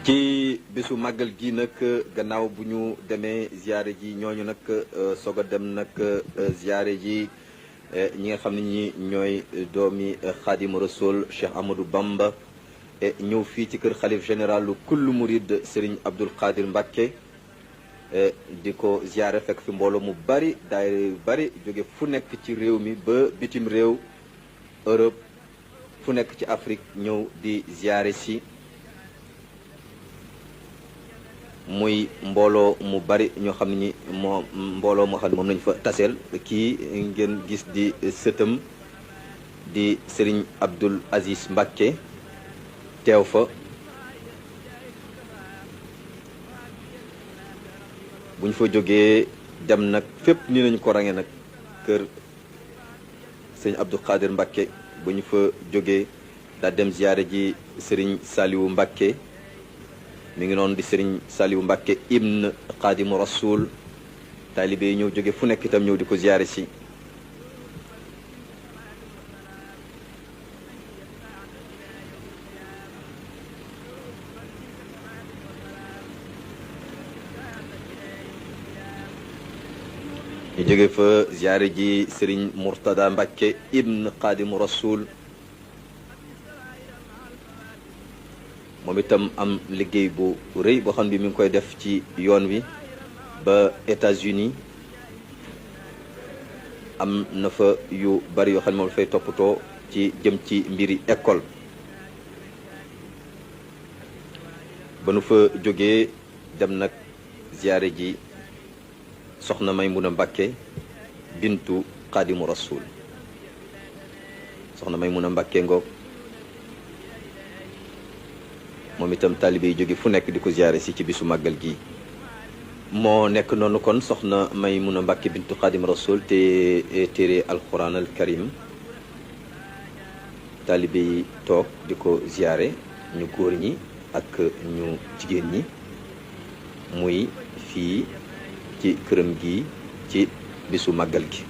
ci bisu màggal gi nag gannaaw bu ñu demee ziyaare ji ñooñu nag soog a dem nag ziyaare ji ñi nga xam ne ñi ñooy doomi Xaadimu Rasuul Cheikh Ahmadou Bamba ñëw fii ci kër xalif général lu kullu murid Serigne Abdoul Qadir Mbacké di ko ziyaare fekk fi mbooloo mu bari daayira yu bari jóge fu nekk ci réew mi ba bitim réew Europe fu nekk ci Afrique ñëw di ziyaare si muy mbooloo mu bari ñoo xam ne ñi mbooloo moo xam ne moom lañu fa taseel kii ngeen gis di sëtam di Serigne Abdoul Aziz Mbacké teew fa bu ñu fa jógee dem nag fépp ni nañu ko range nag kër Serigne Abdoul Qadir Mbacké bu ñu fa jógee daa dem ziyaare ji Serigne Saliou Mbacké mi ngi noonu di Serigne Saliou Mbacké ibn Xaadimu Rasuul taalibe yi ñëw jóge fu nekk itam ñëw di ko ziyaare si ñu jóge fa ziyaare ji Serigne Mourtada Mbacké ibn Xaadimu Rasuul moom itam am liggéey bu rëy boo xam ne mi ngi koy def ci yoon wi ba États-Unis am na fa yu bari yoo xam ne moom dafay toppatoo ci jëm ci mbiri école ba nu fa jógee dem nag ziyaare ji soxna Maymuna Mbacké bintu Xaadimu Rasuul soxna Maymuna Mbacké ngoog moom itam taalibe yi jóge fu nekk di ko ziyaare si ci bisu màggal gi moo nekk noonu kon soxna Maymuna Mbacké bintu Xaadim Rasul te téere alquran al karim taalibe yi toog di ko ziyaare ñu góor ñi ak ñu jigéen ñi muy fii ci këram gi ci bisu màggal gi